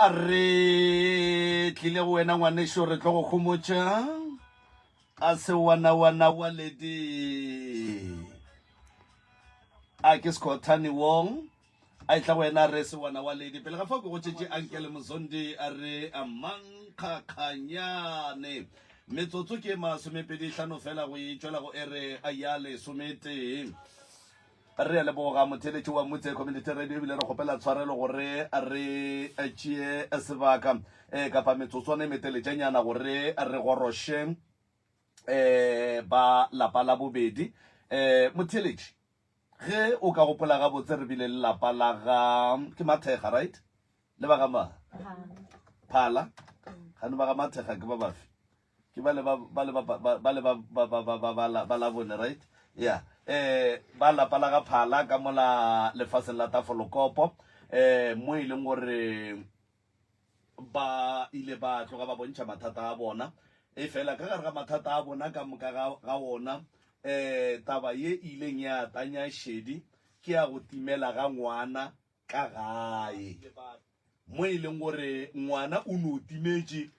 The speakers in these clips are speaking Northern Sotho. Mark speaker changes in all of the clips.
Speaker 1: A re tlile go wena ngwanešo re tlo go homotša a se wana wana wa ledi a ke Skhothane Wong a etla go wena re se wana wa ledi pele ga fao ke go tšetše Ankele Mozondi a re a mankgakganyane metsotso ke masomepedi hlano fela go e tšwela go ere a ya lesometee Re a leboga motheeletši wa Motse Community Radio ebile re kgopela tshwarelo gore re tšee sebaka um kapa metsotswana e meteletšanyana gore re goroše um ba lapa la bobedi. Um motheeletši, ge o ka gopola gabotse re bile le lapa la ga ke Mathega right? Le ba ga ma Phala gane ba ga Mathega ke ba bafe? Ke ba le ba ba le ba ba ba le ba ba ba ba ba ba la ba la bone right yeah eh ba lapa la ga phala ka mola lefaseng la tafolokopo eh mo e leng gore ba ile ba tloga ba bontšha mathata a bona e fela ka gare ga mathata a bona ka moka ga ga ona eh taba ye e ileng ya tanya šedi ke ya go timela ga ngwana ka gae mo e leng gore ngwana o no timetše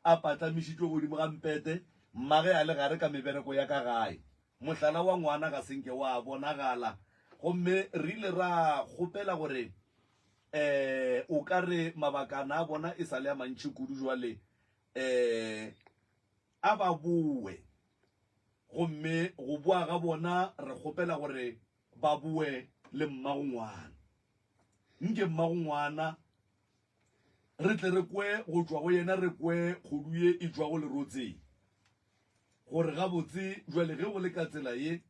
Speaker 1: a patlamišitšwe godimo ga mpete, mmage a le gare ka mebereko ya ka gae. Mohlala wa ngwana ga se nke wa bonagala, gomme re ile ra kgopela gore um o ka re mabakana a bona e sa le a mantši kudu jwale um a ba boe. Gomme go boa ga bona re kgopela gore ba boe le mmagongwana. Nke mmagongwana re tle re kwe go tšwa go yena, re kwe kgodu ye e tšwago lerotseng, gore gabotse bjale ge go le ka tsela ye,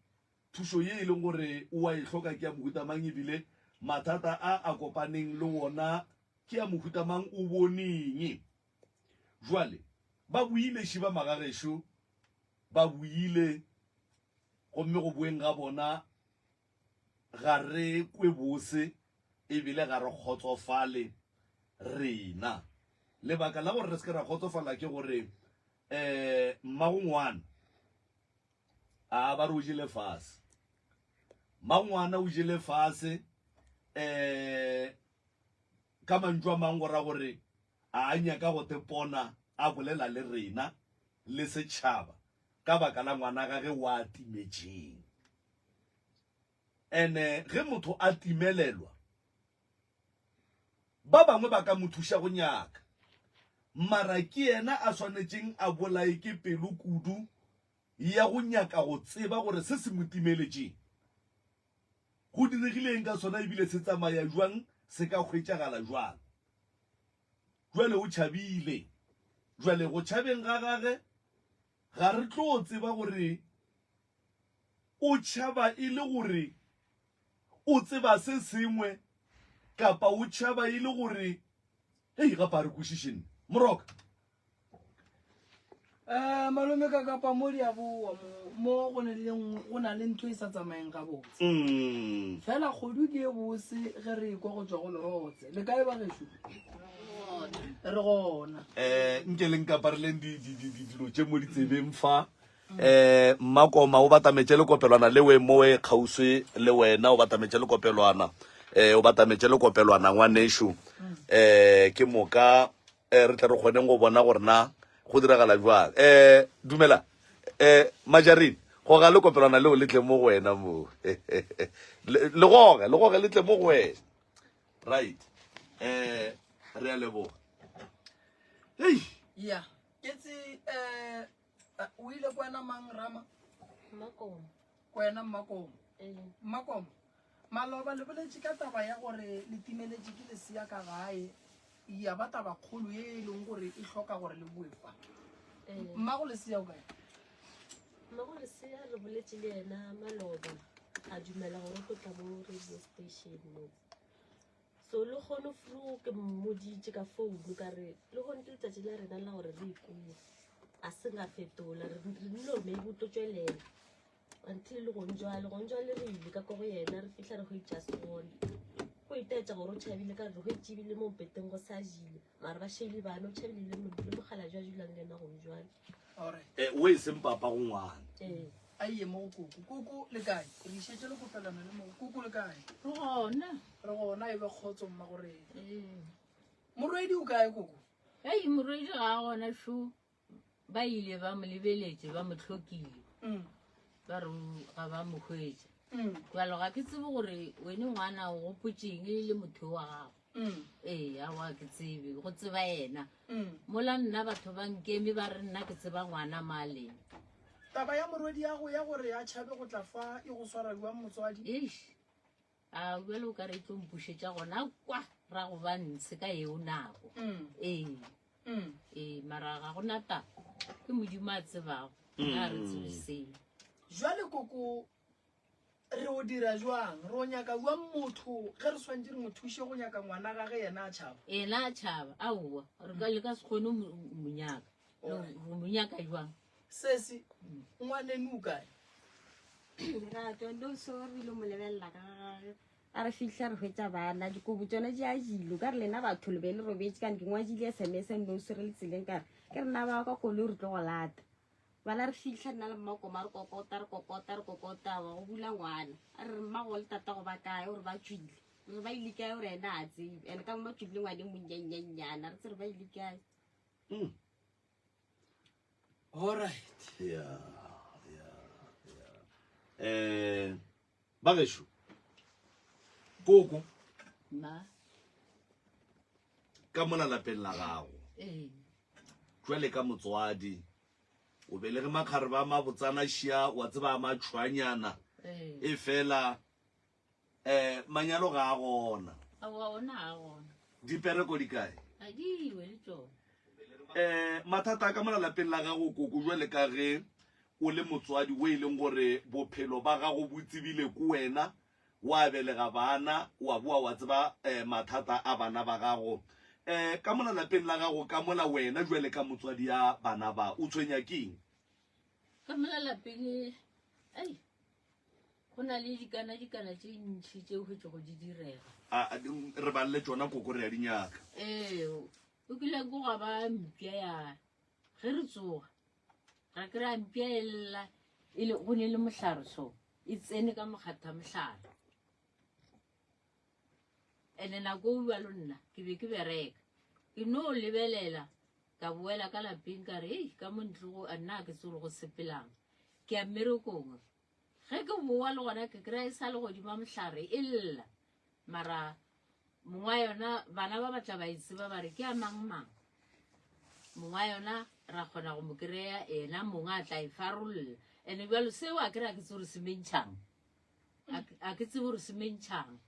Speaker 1: thušo ye e leng gore o a e hloka ke ya mohuta mang, ebile mathata a a kopaneng le wona ke ya mohuta mang, o boneng. Jwale ba boile šiba magagešo, ba boile, gomme go boeng ga bona ga re kwe bose ebile ga re kgotsofale rena. Lebaka la gore re se ke ra kgotsofala ke gore um mmagongwana a ba re o jele fase. Mmagongwana o jele fase um ka mantšu a mang go ra gore a nyaka go tepona a bolela le rena le setšhaba ka baka la ngwana gage wa timetšeng. Ene ge motho a timelelwa, ba bangwe ba ka mo thuša go nyaka, mara ke yena a swanetšeng a bolaye ke pelo kudu ya go nyaka go tseba gore se se mo timeletšeng go diregile eng ka sona ebile se tsamaya jwang, se ka hwetšagala jwang. Jwale o tšhabile. Jwale go tšhabeng ga gage ga re tlo tseba gore o tšhaba e le gore o tseba se sengwe kapa o tšhaba e le gore hei gape a re kwešiše nne moroka
Speaker 2: Eh, malome ka kapa mo di a boa mo mo go ne le nngwe go na le ntho e sa tsamayeng gabotse
Speaker 1: mm.
Speaker 2: fela kgodu ke e bose ge re ekwa go tswa go lerotse le kae ba gešo re gona
Speaker 1: um nke le nkapareleng dilo tše mo ditsebeng fa um mmakoma o batametše lekopelwana le we mowe kgauswi le wena o batametše lekopelwana um o batametše lekopelwana ngwanešu um ke moka um re tle re kgoneng go bona gore na go diragala jwang um dumela um majarine goga lekopelwana leo le tle mo go wena mo le goge le goge le tle mo go wena right um re a leboga hei
Speaker 2: ya ke tse um o ile ko wena mang rama
Speaker 3: Mmakomo.
Speaker 2: Ko wena Mmakomo.
Speaker 3: Ee.
Speaker 2: Mmakomo, maloba le boletše ka taba ya gore le timeletše ke lesea ka gae, ya ba taba kgolo ye e leng gore e hloka gore le boe fa.
Speaker 3: Ee.
Speaker 2: Mmago lesea o kae?
Speaker 3: Mmago lesea re boletše le yena maloba, a dumela gore o tlo tla mo radio station mo. So lehono flu ke mmoditše ka founu ka re lehono ke letšatši la rena la gore re ikuwe a se nga fetola re rile gore maybe o tlo tšwelela until le gong jwale gong jwale re ile ka ko go yena re fihla re hwetša se gona go itaetša gore o tšhabile ka re re hwetše ebile mo mpeteng go sa jile mara ba šele bana o tšhabile le mokgalabje a dulang le yena gong jwale
Speaker 2: Alright.
Speaker 1: Eh, o e seng papa go ngwana.
Speaker 3: Ee.
Speaker 2: A ye mo go koko. Koko le kae? Re išetše le kopelano le mo go koko le kae?
Speaker 4: Re gona.
Speaker 2: Re gona e be kgotso mma gore.
Speaker 4: Ee.
Speaker 2: Morwedi o kae koko?
Speaker 4: Ei, morwedi ga a gona šo. Ba ile ba mo lebeletše, ba mo hlokile.
Speaker 2: Mm.
Speaker 4: Ba re ga ba mo hwetša.
Speaker 2: Mm.
Speaker 4: Jalo ga ke tsebe gore wene ngwana o gopotšeng le motho wa gago.
Speaker 2: Mm.
Speaker 4: Ee, aowa ke tsebe, go tseba yena.
Speaker 2: Mm.
Speaker 4: Mola nna batho ba nkeme ba re nna ke tseba ngwana ma leng.
Speaker 2: Taba ya morwedi yago ya gore a tšhabe go tla fa e go swara bjang motswadi?
Speaker 4: Eish. A bjale o ka re e tlo mpušetša gona kwa ra go ba ntshe ka eo nako.
Speaker 2: Mm.
Speaker 4: Ee.
Speaker 2: Mm.
Speaker 4: Ee, mara ga go na taba. Ke Modimo a tsebago. Nna ga re tsebe seo.
Speaker 2: Jwale koko re o dira jwang? Re o nyaka jwang motho ge re swantše re mo thuše go nyaka ngwana gage yena a tšhaba?
Speaker 4: Yena a tšhaba, aowa, re ka le ka se kgone go mo nyaka. Re mo nyaka jwang?
Speaker 2: Sesi, ngwaneno o kae?
Speaker 5: Lerato, no so re ile mo lebelela ka gage. A re fihla re hwetša bana, dikobo tšona di a jilo. Ka re lena batho le be le robetše kane ke ngwadile SMS no so re le tseleng ka re ke rena ba ka koloi re tlo go lata. Bana re fihla nna le mmakoma re kokota re kokota re kokota wa go bula ngwana. A re mmago le tatago ba kae o re ba tšwile. Re ba ile kae o re ena a tsebe. Ene ka mo ba tšwile ngwane monnyannyanyana re tse re ba ile kae.
Speaker 1: Mm.
Speaker 2: Alright.
Speaker 1: Ya, ya, ya. Eh, ba gešo. Koko.
Speaker 4: Ma.
Speaker 1: Ka mola lapeng la gago.
Speaker 4: Ee.
Speaker 1: Jwale ka motswadi. O belege makgarebe a mabotsana šia, wa tseba a matšhwanyana.
Speaker 4: Ee.
Speaker 1: E fela Eh, manyalo ga a gona.
Speaker 4: Aowa, ona ga a gona.
Speaker 1: Dipereko di kae?
Speaker 4: Ga di iwe le tšona.
Speaker 1: Eh, mathata a ka mola lapeng la gago koko jwale ka ge o le motswadi o e leng gore bophelo ba gago bo tsebile ko wena, wa belega bana, wa boa wa tseba eh, mathata a bana ba gago. Eh, ka mola lapeng la gago ka mola wena jwale ka motswadi ya bana ba, o tshwenya keng?
Speaker 4: Ka mola lapeng, ei, Go na le dikana dikana tše ntši tše hwetšego di direga.
Speaker 1: A, a, re balele tšona koko re a di nyaka.
Speaker 4: Ee, o kile ko gwa ba mpša ya ge re tsoga ra kry-a mpša e lla e le go ne le mohlare so e tsene ka mokgatha mohlare. Ene nako o bjalo nna ke be ke bereka ke no lebelela ka boela ka lapeng ka re ei ka mo ntle go nna a ke tsebe gore go sepelang ke ya mmerekong. Ge ke boa le gona ke kry-a e sa le godimo mohlare e lla mara mongwe wa yona bana ba batla ba e tseba ba re ke a mang mang mongwe wa yona ra kgona go mo kry-a ena mongwe a tla e farolla ene bjalo seo a kry-a ke tsebe gore se mentšhang a ke tsebe gore se mentšhang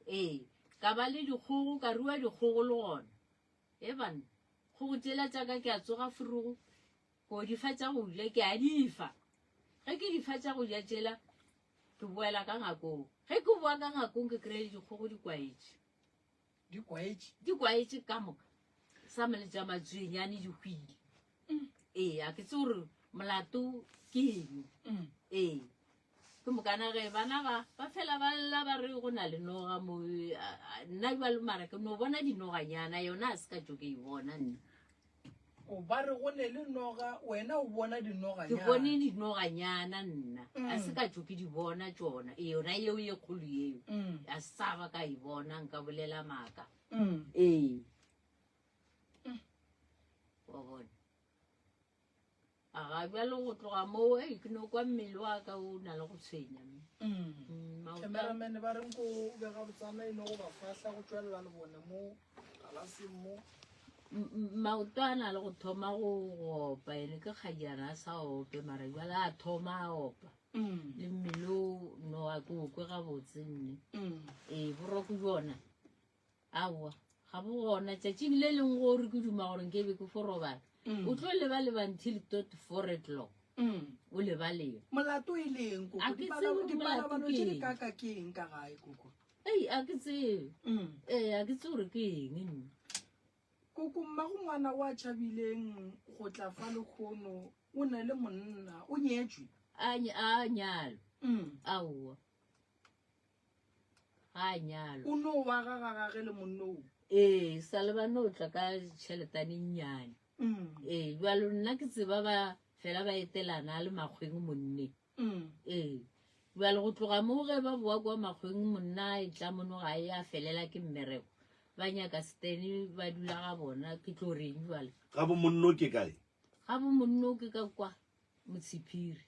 Speaker 4: ee ka ba le dikgogo ka rua dikgogo le gona e banna kgogo tšela tšaka ke a tsoga furugo Ko di fa tša go ja, ke a di fa. Ge ke di fa tša go ja tšela, ke boela ka ngakong. Ge ke boa ka ngakong ke kry-e dikgogo di kwaetše.
Speaker 2: Di kwaetše?
Speaker 4: Di kwaetše ka moka. Sa mele tša matswenyane di hwile.
Speaker 2: Mm.
Speaker 4: Ee, a ke tse gore molato ke eng.
Speaker 2: Mm.
Speaker 4: Ee. Ke mokana ge bana ba ba fela ba lla ba re go na le noga mo nna jalo mara ke no bona dinoganyana yona a se ka tšo ke e bona nna.
Speaker 2: O ba re go ne le noga, wena o bona dinoganyana.
Speaker 4: Ke bone dinoganyana nna. Mm. A se ka tšo ke di bona tšona. E yona yeo ye kgolo yeo.
Speaker 2: Mm.
Speaker 4: A sa ba ka e bona nka bolela maaka.
Speaker 2: Mm.
Speaker 4: Ee. Wa bona. A ga bjalo go tloga moo ei ke no kwa mmele wa ka o na le go tshwenya.
Speaker 2: Mm.
Speaker 4: Mm,
Speaker 2: Cameraman ba reng ko be ga botsana e no go ba fahla go tšwelela le bone mo galaseng mo.
Speaker 4: Maoto a na le go thoma go opa ene ke kgajana a sa ope mara jwale a thoma a opa.
Speaker 2: Mm.
Speaker 4: Le mmele o no a ke o kwe gabotse nne.
Speaker 2: Mm.
Speaker 4: Ee boroko bjona Aowa, ga bo gona. Tšatšing le lengwe go re ke duma gore nke be ke fo robala.
Speaker 2: Mm.
Speaker 4: O tlo lebaleba until tot 4 o'clock.
Speaker 2: Mm.
Speaker 4: O lebaleba.
Speaker 2: Molato e leng koko?
Speaker 4: A ke tsebe gore
Speaker 2: Dipalabalo
Speaker 4: molato
Speaker 2: tše
Speaker 4: ke
Speaker 2: di
Speaker 4: eng.
Speaker 2: kaka ke eng ka gae koko?
Speaker 4: Ei, a ke tsebe.
Speaker 2: Mm.
Speaker 4: Ee, a ke tsebe gore ke eng nna.
Speaker 2: Koko, mmago ngwana wa tšhabileng go tla fa lekgono o na le monna, o nyetšwe?
Speaker 4: A a nyalwa.
Speaker 2: Mm.
Speaker 4: Aowa. Ga a nyalwa.
Speaker 2: O no wa ga ga gage le monno o.
Speaker 4: Ee, sa le ba no tla ka tšheletane nnyane.
Speaker 2: Mm.
Speaker 4: Ee, jalo nna ke tseba ba fela ba etelana le makgweng monne.
Speaker 2: Mm.
Speaker 4: Ee, jalo go tloga mo ge ba boa kwa makgweng monna e tla mono ga e a felela ke mmereko. Ba nyaka Stan ba dula ga bona ke tlo reng jwale?
Speaker 1: Ga bo monno ke kae?
Speaker 4: Ga bo monno ke ka kwa Motshiphiri.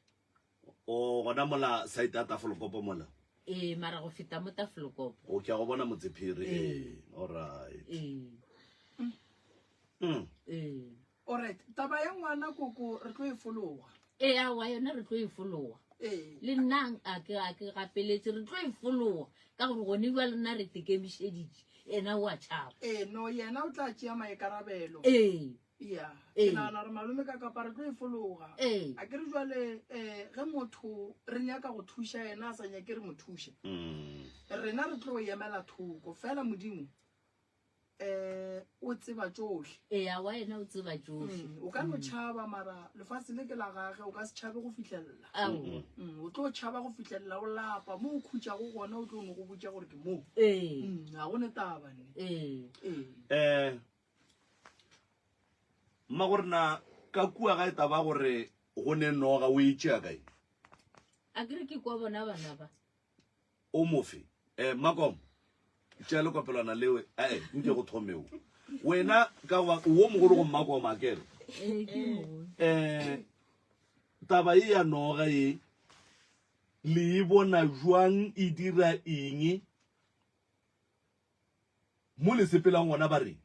Speaker 1: O gona mola site ya Tafolokopo mola?
Speaker 4: Ee, mara go feta mo Tafolokopo.
Speaker 1: O ke a go bona Motshiphiri. Ee. All right.
Speaker 4: Ee. Ee.
Speaker 2: Alright, taba ya ngwana koko re tlo e fologa.
Speaker 4: Ee, aowa yona re tlo e fologa.
Speaker 2: Ee.
Speaker 4: Le nna a ke a ke gapeletše re tlo e fologa ka gore gone jwale nna re tekemišeditše yena o a tšhaba.
Speaker 2: Ee, no yena o tla tšea maikarabelo.
Speaker 4: Ee.
Speaker 2: Ya,
Speaker 4: Ee.
Speaker 2: ke nagana gore malome ka kapa re tlo e fologa.
Speaker 4: Ee.
Speaker 2: A ke re jwale eh ge motho re nyaka go thuša yena a sa nyake re mo thuše. Rena re tlo emela thoko fela Modimo um o tseba tšohle.
Speaker 4: Ee, aowa yena o tseba tšohle.
Speaker 2: Mm, o ka no tšhaba mara lefase le ke la gage o ka se tšhabe go fihlelela.
Speaker 4: Aowa.
Speaker 2: Mm, o tlo tšhaba go fihlelela o lapa mo o khutšago gona o tlo no go botša gore ke mo.
Speaker 4: Ee.
Speaker 2: Mm, ga go ne taba nne.
Speaker 4: Ee.
Speaker 2: Ee.
Speaker 1: Eh mma gore na ka kua ga e taba gore go ne noga o e tšea kae?
Speaker 4: A ke re ke kwa bona bana ba.
Speaker 1: O mofe. Eh, Makom, tšea lekopelwana leo, eh, nke go thomeo. Wena, ka goba, wo mogolo go Mmakom, a kere?
Speaker 4: Ee, ke mogolo.
Speaker 1: Eh, taba ye ya noga ye, le e bona jwang e dira eng? Mo le sepelang gona ba reng?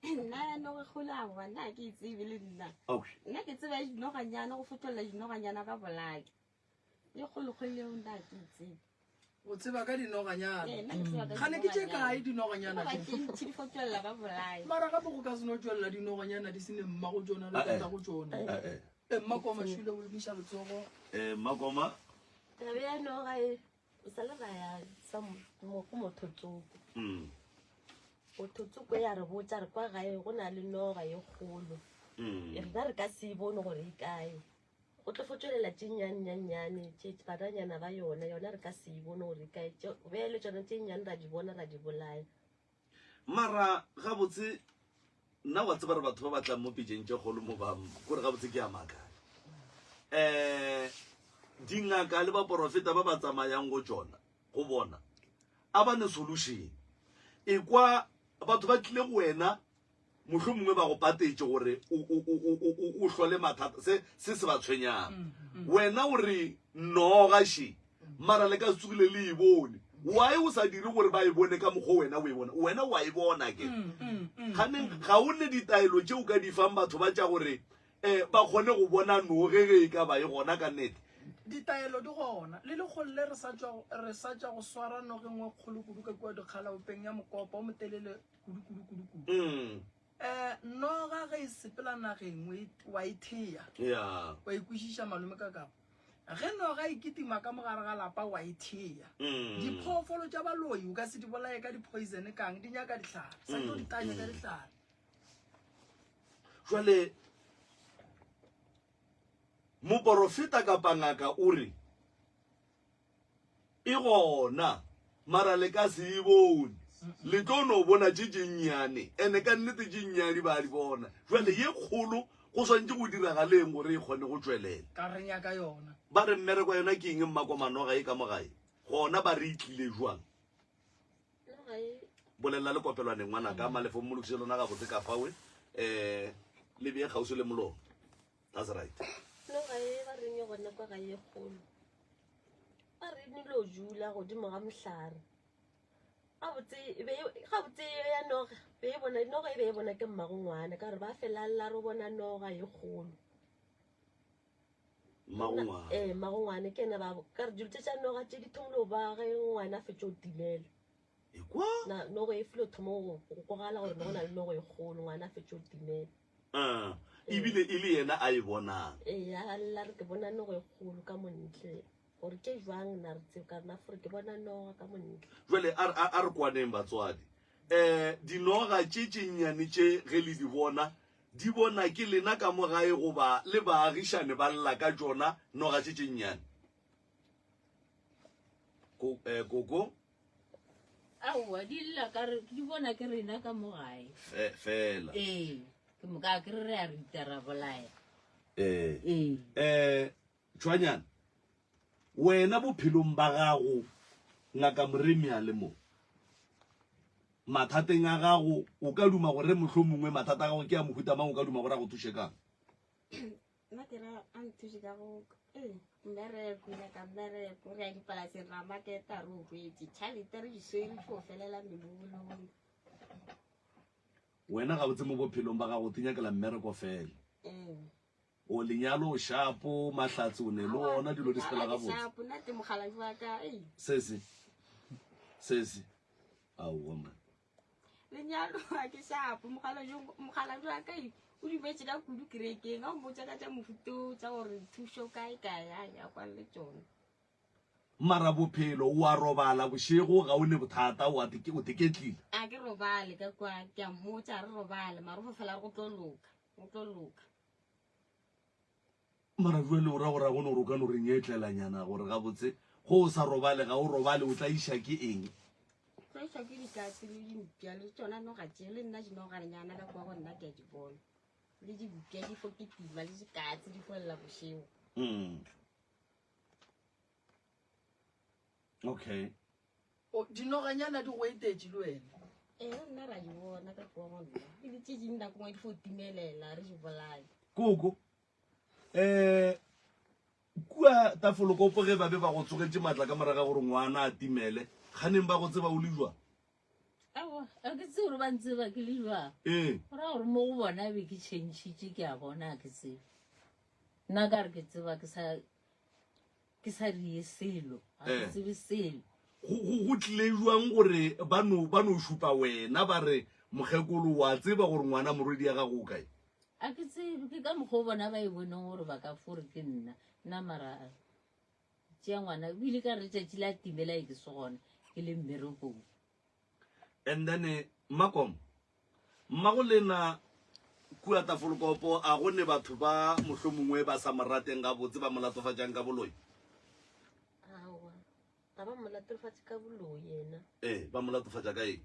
Speaker 5: Nna ya noga kgolo aowa nna ga ke e tsebe le nna.
Speaker 1: Okay.
Speaker 5: Nna ke tseba ya dinoganyana go fotlolla dinoganyana ba bolaya. E kgolokgolo eo nna ga ke e tsebe.
Speaker 2: O tseba ka dinoganyana.
Speaker 5: Ee, nna ke tseba ka
Speaker 2: Gane ke tše
Speaker 5: dinoganyana.
Speaker 2: kae dinoganyana
Speaker 5: Ba
Speaker 2: tše?
Speaker 5: tše ntši di fotlolla ba bolaya.
Speaker 2: Mara gape go ka se no tšwelela dinoganyana di se ne mma go tšona le
Speaker 1: Ah, eh.
Speaker 2: tata go tšona.
Speaker 1: Eh, eh.
Speaker 2: Eh, Mmakoma šule o emiša letsogo.
Speaker 1: Eh, Mmakoma.
Speaker 3: Taba ya noga e o sa le ra ya sa mo go motho tsoko.
Speaker 1: Mm.
Speaker 3: Motho tsoko ya re botša re kwa gae go na le noga ye kgolo.
Speaker 1: Mm.
Speaker 3: E rena re ka se e bone gore e kae. Go tlo fo tšwelela tše nnyane-nnyane tše bananyana ba yona, yona re ka se e bone gore e kae. Tše bjale tšona tše nnyane ra di bona ra di bolaya.
Speaker 1: Mara gabotse nna wa tseba re batho ba ba tlang mo pejeng tše kgolo mo ba kore gabotse ke a makala. Um dingaka le baporofeta ba ba tsamayang go tšona go bona a ba ne solution. Ekwa batho ba tlile go wena mohlomongwe ba go patetše gore o hlole mathata se se se ba tshwenyang mm, mm. wena o re noga še mara le ka se tsogile le e bone why o sa dire gore ba e bone ka mokgwa wena o e bona wena wa e bona ke mm, ganeng ga o ne ditaelo tše o ka di fang batho ba tša gore um ba kgone go bona noge ge e ka ba e gona ka nnete
Speaker 2: ditaelo di gona le lekgolo le re sa tšwa go swara noge nngwe kgolo kudu ka kua dikgalaopeng ya mokopa o motelele kudu kudu kudu kudu
Speaker 1: mm.
Speaker 2: eh noga ge e sepela nageng o e- wa e thea
Speaker 1: yeah
Speaker 2: wa e kwešiša malome ka kapa ge noga e kitima ka mogare ga lapa wa e thea
Speaker 1: mm.
Speaker 2: diphoofolo tša baloi o ka se di bolaye ka di-poison kang di nyaka dihlare sa tlo di tanye ka dihlare
Speaker 1: jwale moporofeta kapa ngaka o re E gona, mara le ka se e bone. Le tlo no bona tše tše nnyane, ene ka nnete tše nnyane ba di bona. Jwale ye kgolo go swantše go diragaleng gore e kgone go tšwelela?
Speaker 2: Ka re nyaka yona.
Speaker 1: Ba re mmereko wa yona ke eng mmakoma noga e ka mo gae? Gona ba re e tlile jwang?
Speaker 3: Noga e.
Speaker 1: Bolelela le kopelwaneng ngwanaka, Malefo mmolokiše lona gabotse ka fawe, um le bee kgauswi le molomo. That's right.
Speaker 3: Noga e ba reng e gona kwa ga ye kgolo. Ba re ne lo jula godimo ga mohlare. Gabotse e be gabotse ya noga be e bona noga e be e bona ke mmago ngwana ka gore ba fela lla re bona noga ye kgolo.
Speaker 1: Mmago ngwana.
Speaker 3: Eh mmago ngwana ke ena ba ka re dilo tše tša noga tše di thomile go ba ge ngwana a fetše go timela.
Speaker 1: Ekwa?
Speaker 3: Na nogo e filo thoma go go kwagala gore go na le nogo e kgolo ngwana a fetše go timela.
Speaker 1: Ah, ebile e le yena a e bonang.
Speaker 3: Ee, a lla re ke bona nogo e kgolo ka montle. Gore ke jwang na re tsebe ka rena fore ke bona noga ka montle.
Speaker 1: Jwale a a a re kwaneng batswadi. Eh dinoga tše tše nnyane tše ge le di bona di bona ke lena ka mo gae goba le baagišane ba lla ka tšona noga tše tše nnyane? Ko, eh, koko
Speaker 4: Aowa, di lla ka re, di bona ke rena ka mo gae.
Speaker 1: Fe, fela.
Speaker 4: Ee, ke moka a ke re re a rita ra bolaya.
Speaker 1: Ee.
Speaker 4: Ee.
Speaker 1: Eh, Tšhwanyana, wena bophelong ba gago, Ngaka Moremi a le mo. Mathateng a gago, o ka duma gore mohlomongwe mathata a gago ke a mohuta mang, o ka duma gore a go thuše kang?
Speaker 5: Nna ke ra a nthuše ka go ee mmereko, nyaka mmereko, re ya dipolaseng ra maketa re o hwetše tšhalete re di swere di fo felela mebolong.
Speaker 1: Wena gabotse mo bophelong ba gago o tinyakela mmereko fela.
Speaker 5: Ee.
Speaker 1: O lenyalo o shapo, mahlatse o ne le ona, dilo di sepela gabotse.
Speaker 5: Shapo, nna te mogalabi wa ka, ei.
Speaker 1: Sesi, sesi, aowa man.
Speaker 5: Lenyalo ga ke shapo, mogalabi wa ka ei, o dumetse ka kudu kerekeng, a mpotša ka tša mohuto tša gore thušo kae kae, a ya kwa le tšona.
Speaker 1: Mara bophelo, o a robala bošego, ga o ne bothata, o a o teketlile.
Speaker 5: A ke robale ka kwa, ke a mmotša re robale, mara o fo fela re go tlo loka, go tlo loka.
Speaker 1: Mara bjale o ra gore a gone gore o ka no re nyetlelanyana gore gabotse go o sa robale ga o robale o tla iša ke eng?
Speaker 5: Tla iša ke dikatse le dimpša le tšona noga tše le nna dinoganyana ka kwa go nna ke a di bona le dimpša di fo kitima le dikatse di folela bošego.
Speaker 1: Mm. Okay.
Speaker 2: O, dinoganyana di go etetše le wena.
Speaker 5: Ee, nna ra di bona ka kua go nna. E le tše ding nako ngwe di fo timelela re di bolaye.
Speaker 1: Koko, eh kua Tafolokopo ge ba be ba go tsogetše matla ka moraga gore ngwana a timele, kganeng ba go tseba o le jwang?
Speaker 4: Aowa, a ke tsebe gore ba ntseba ke le jwang.
Speaker 1: Ee.
Speaker 4: Go ra gore mo go bona be ke tšhentšhitše ke a bona a ke tsebe. Nna ka re ke tseba ke sa ke sa rie selo ga ke
Speaker 1: Eh.
Speaker 4: tsebe selo
Speaker 1: Go, go, go tlile jwang gore ba no, ba no šupa wena ba re mokgekolo wa tseba gore ngwana morwedi ya gago o kae?
Speaker 4: a ke tsebe ke ka mokgwa o bona ba e boneng gore ba ka fore ke nna nna mara tšea ngwana o ile ka re letšatši la timela e ke se gona ke le mmerekong
Speaker 1: And then eh, Mmakomo, mmago lena kua Tafolkopo a go ne batho ba mohlomongwe ba sa mo rateng gabotse ba mo latofatšang ka boloi?
Speaker 3: Aowa, ga ba mo latofatše ka boloi yena.
Speaker 1: Ee, ba mo latofatša ka eng?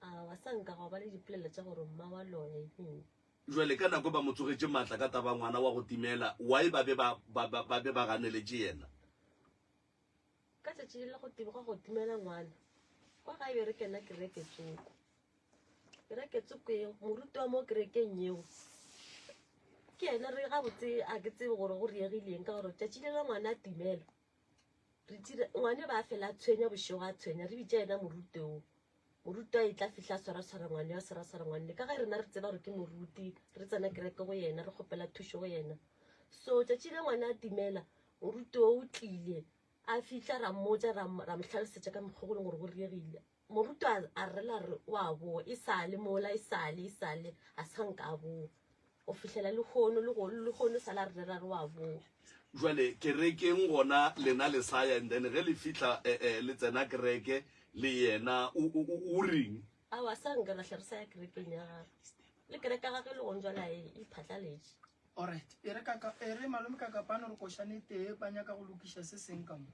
Speaker 3: Aowa, sa nka gwa ba le dipolelo tša gore mma wa loya ebile.
Speaker 1: Jwale ka nako ba mo tsogetše matla ka taba ngwana wa go timela, why ba be ba, ba, ba, ba be ba ganeletše yena?
Speaker 3: Ka tšatši le la go teboga go timela ngwana, kwa gae be re kena kereke tsoko. Kereke tsoko eo, moruti wa mo kerekeng yeo, ke yena re gabotse a ke tsebe gore go riegileng ka gore tšatši le la ngwana a timela. Re tšire ngwane ba fela a tshwenya bošego a tshwenya re bitša yena moruti o. Moruti a etla fihla a swaraswara ngwane a swaraswara ngwane ka ge rena re tseba gore ke moruti re tsena kereke go yena re kgopela thušo go yena. So tšatši le ngwana a timela moruti o o tlile a fihla ra mmotša ra mo hlalosetša ka mokgwa go leng gore go riegile. Moruti a a rela re o a boa e sa le mola e sa le e sa le a sa nka a boa go fihlela lehono le go lehono sa la re rera re o a boa.
Speaker 1: Jwale kerekeng gona lena le sa ya and then ge le fihla eh, eh, le tsena kereke le yena o, o, o, o reng?
Speaker 3: Aowa sa nka ra hle re sa ya kerekeng ya gagwe le kereke ya gagwe le gone jwale a e iphatlaletše.
Speaker 2: Alright, e re kaka, e re malome Kakapane re košane tee ba nyaka go lokiša se seng ka mo.